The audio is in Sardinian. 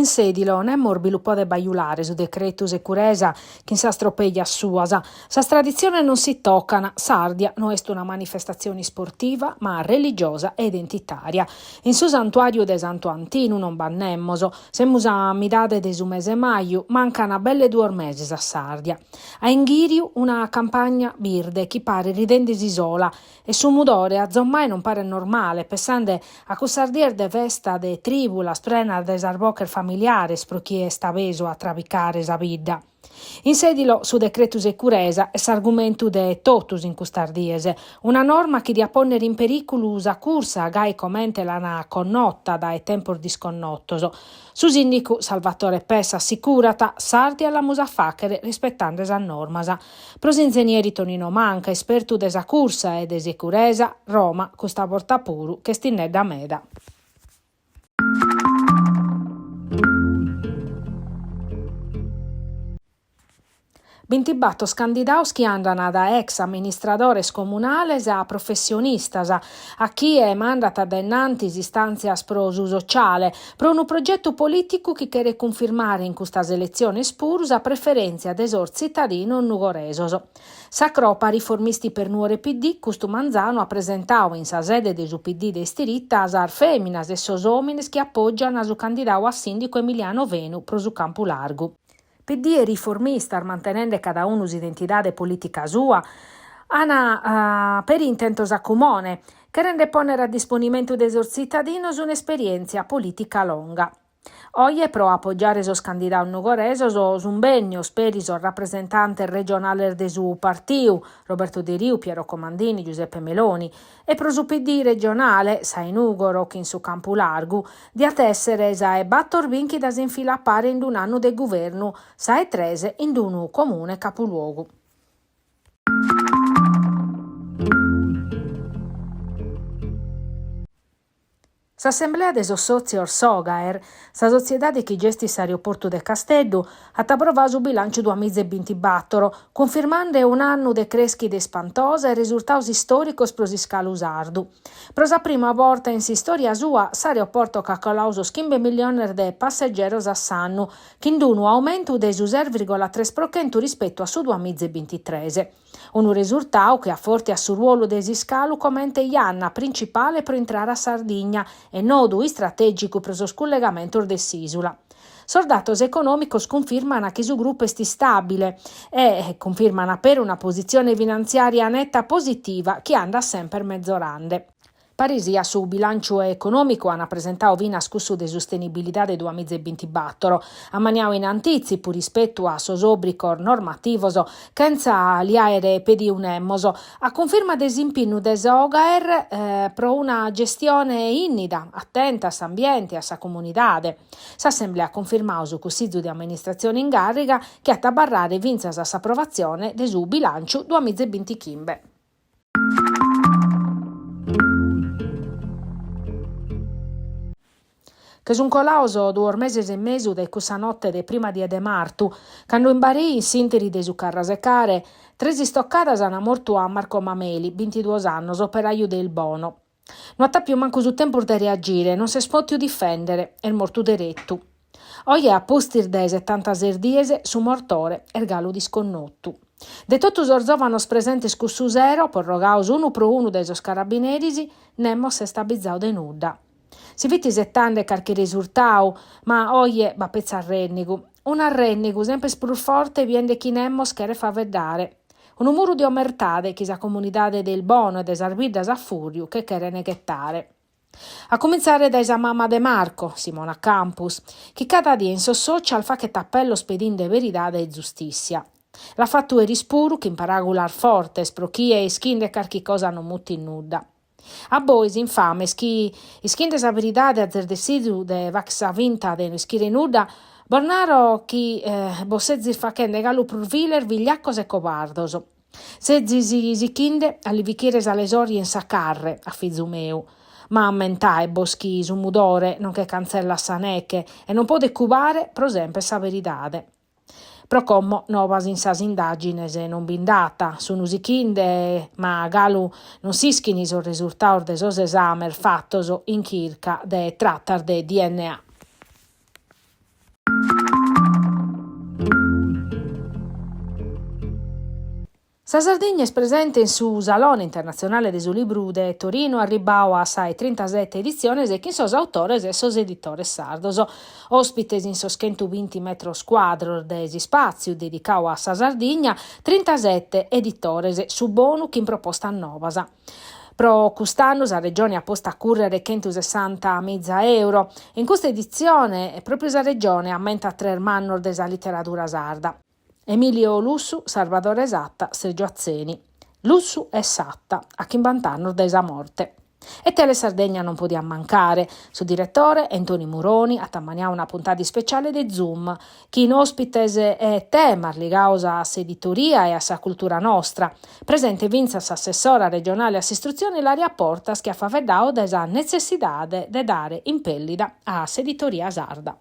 In Sèdilo nemos bi lu podet bajulare su decretu securesa chin sas tropellas suas. Sas traditziones non si tocan, s'Àrdia no est una manifestatzione isportiva ma religiosa e identitària. In su santuàriu de Santu Antinu non b'at nemos. Semus a midade de su mese maju, mancan belle duos meses a s'Àrdia. A inghìriu una campagna birde chi paret ridende·si sola E su mudore azommai non paret normale, pessende a cussas dies de festa de trìbulas prenas de sas boches familiares pro chie est abesu a trabicare sa bidda. In Sèdilo su decretu securesa est s'argumentu de totus in custas dies, una norma chi diat pònnere in perìculu sa cursa gai comente l'an connota dae tempos disconnotos. Su sìndicu Salvatore Pes assicurat, S'Àrdia l'amus a fàghere rispetende sas normas. Pro s'inzenieri Tonino Manca, espertu de sa cursa e de securesa, Roma, custa borta puru, ch'est innedda meda. Bintibator candidados chi andan dae ex amministradores comunales a professionistas, a chie mandat a dae innantis istàntzias pro su sociale, pro unu progetu polìticu chi cheret cunfirmare in custas eletziones puru sa preferèntzia de sos tzitadinos nugoresos. Sa cropa Riformisti per Nuoro PD custu manzanu at presentadu in sa sede de su PD de Istiritta sas fèminas e sos òmines chi apògian su candidadu a sìndicu Emiliano Fenu pro su Campu Largu. PD e riformistas, mantenende cada unu s'identidade polìtica sua, an peri intentos a cumone, cherende pònnere a disponimentu de sos tzitadinos un'esperièntzia polìtica longa. Oje pro apogiare sos candidados nugoresos sunt bènnios peri sos rapresentantes regionales de su partiu, Roberto Deriu, Piero Comandini, Giuseppe Meloni, E pro su PD regionale, sa 'e Nùgoro chin su Campu Largu, diat èssere sa 'e bator bìnchidas in fila a pare in un'annu de guvernu, sa 'e tres in unu comune capuluogu. S'assemblea de sos sòtzios Sogaer, sa sotziedade chi gestit s'aeroportu de Casteddu, at aprovadu su bilànciu duamiza e bintibator, cunfirmande un'annu de crèschida ispantosa e resurtados istòricos pro s'iscalu sardu. Pro sa prima borta in s'istòria sua, s'aeroporto ch'at coladu sos chimbe milliones de passegeros a s'annu, chin unu aumentu de su ses virgola tres pro chentu rispetu a su duamiza e bintitres. Unu resurtadu chi afortiat su ruolu de s'iscalu comente janna principale pro intrare a Sardigna e nodu istratègicu pro sos cullegamentos de s'ìsula. Sos datos econòmicos cunfirman chi su grupu est istàbile e cunfirman peri una positzione finantziària neta positiva chi andat semper mezorande. Paris a su bilànciu econòmicu an presentadu finas cussu de sustenibilidade duamiza e bintibator, ammaniadu in antìtzipu rispetu a sos òbrigos normativos chentza li àere pedidu nemos, a cunfirma de s'impinnu de Sogaer pro una gestione ìnnida, atenta a s'ambiente e a sa comunidade. S'assemblea at cunfirmadu su Cussizu de amministratzione in gàrriga chi at a abarrare fintzas a s'aprovatzione de su bilànciu duamiza e bintichimbe. Che sun colados duos meses e mesu dae cussa note de prima die de martu, cando in Barì, in s'ìnteri de su carrasecare, tres istocadas an mortu a Marco Mameli, bintiduos annos, operaju de Ilbono. No at àpiu mancu su tempus de reagire, non s'est pòtiu difèndere, est mortu deretu. Oje, a pustis de setantases dies, su mortore est galu disconnotu. De totu sos zòvanos presentes cussu sero, porrogados unu pro unu dae sos carabineris, nemos s'est abizadu de nudda. Si fit isetende carchi resurtadu, ma oje b'at petzi arrennegu. Un'arrennegu semper prus forte biende chi nemos cheret faeddare. Unu muru de omertade chi sa comunidade de Ilbono e de sas biddas a fùrriu che cheren ghetare. A cumintzare dae sa mama de Marco, Simona Campus, chi cada die in sos social faghet apellos pedinde veridade e zustìssia. L'at fatu eris puru chin paràgulas fortes pro chie ischinde carchi cosa non mutit nudda. A bois, infames, chi, ischinde sa veridade azes detzididu de fagher sa finta de no ischire nudda, bos naro chi bos sezis faghende galu prus viles, vigliacos e cobardos. Sezis sichinde a li fichire sa lesorja in sa carre, a fizu meu. Ma ammentae-bos chi su mudore non che cantzellat sa neche e non podet cubare pro semper sa veridade. Pro como novas in sas indàgines non bi nd'at, sun sichinde, ma galu non s'ischin sos resurtados de sos esames fatos in chirca de tratas de DNA. Sa Sardigna est presente in su Salone Internatzionale de su Libru de Torinu arribbadu a sa 'e trintasete editziones chin sos autores e sos editores sardos. Òspites in sos chentubinti metros cuadros de s'ispàtziu dedicadu a sa Sardigna, trintasete editores, su bonu chin propostas novas. Pro cust'annu sa Regione at postu a cùrrere chentusessantamiza euro. In custa editzione pròpiu sa Regione ammentat tres mannos de sa literadura sarda. Emilio Lussu, Sarvadore Satta, Sergio Atzeni. Lussu e Satta, a chimbant'annos dae sa morte. E Tele Sardegna non podiat mancare. Su diretore, Entoni Muroni, at ammaniadu una puntada ispeciale de Zoom, chin òspites e temas ligados a s'editoria e a sa cultura nostra. Presente fintzas s'assessora regionale a s'istrutzione Ilaria Portas chi at faeddadu de sa netzessidade de dare impèllida a s'editoria sarda.